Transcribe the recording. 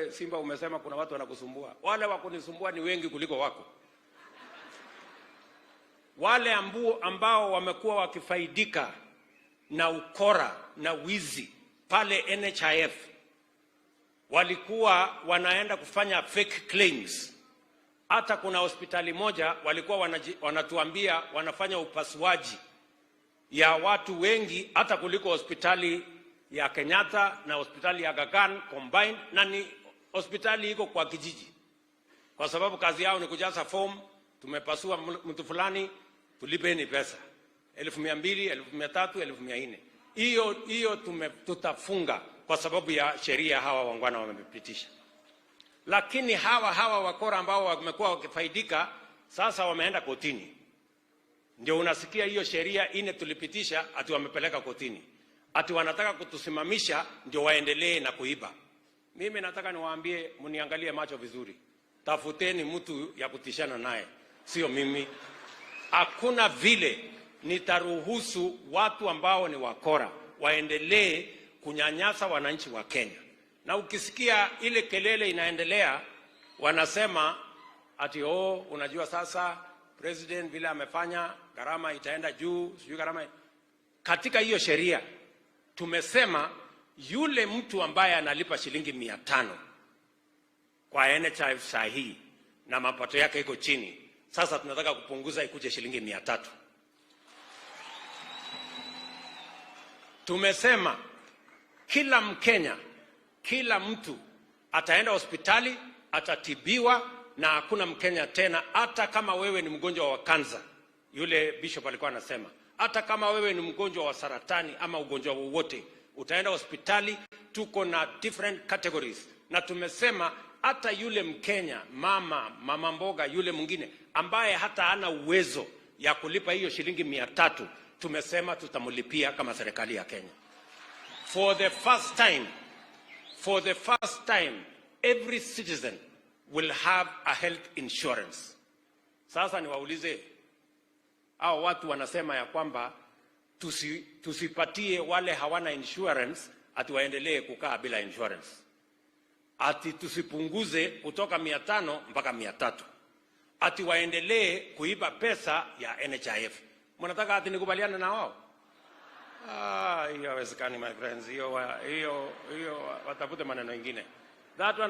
Wewe Simba umesema kuna watu wanakusumbua. Wale wa kunisumbua ni wengi kuliko wako. Wale ambao wamekuwa wakifaidika na ukora na wizi pale NHIF walikuwa wanaenda kufanya fake claims. Hata kuna hospitali moja walikuwa wanatuambia wanafanya upasuaji ya watu wengi hata kuliko hospitali ya Kenyatta na hospitali ya Aga Khan combined, na ni hospitali iko kwa kijiji, kwa sababu kazi yao ni kujaza form. Tumepasua mtu fulani, tulipeni pesa 200,000, 300,000, 400,000. Hiyo hiyo tutafunga kwa sababu ya sheria hawa waungwana wamepitisha. Lakini hawa hawa wakora ambao wamekuwa wakifaidika sasa wameenda kotini. Ndio unasikia hiyo sheria ine tulipitisha ati wamepeleka kotini, ati wanataka kutusimamisha ndio waendelee na kuiba. Mimi nataka niwaambie, mniangalie macho vizuri, tafuteni mtu ya kutishana naye, sio mimi. Hakuna vile nitaruhusu watu ambao ni wakora waendelee kunyanyasa wananchi wa Kenya. Na ukisikia ile kelele inaendelea, wanasema ati oh, unajua sasa president vile amefanya, gharama itaenda juu, sijui gharama. Katika hiyo sheria tumesema yule mtu ambaye analipa shilingi 500 kwa NHIF saa hii na mapato yake iko chini, sasa tunataka kupunguza ikuje shilingi 300. Tumesema kila Mkenya, kila mtu ataenda hospitali, atatibiwa na hakuna Mkenya tena, hata kama wewe ni mgonjwa wa kansa, yule bishop alikuwa anasema, hata kama wewe ni mgonjwa wa saratani ama ugonjwa wowote, utaenda hospitali. Tuko na different categories, na tumesema hata yule Mkenya mama mboga yule mwingine ambaye hata hana uwezo ya kulipa hiyo shilingi 300, tumesema tutamlipia kama serikali ya Kenya. For the first time, for the first time, every citizen will have a health insurance. Sasa niwaulize hao watu wanasema ya kwamba tusipatie wale hawana insurance ati waendelee kukaa bila insurance, ati tusipunguze kutoka 500 mpaka 300, ati waendelee kuiba pesa ya NHIF. Mnataka ati nikubaliane na wao? Ah, hiyo haiwezekani my friends, hiyo hiyo hiyo watafute maneno mengine. That one.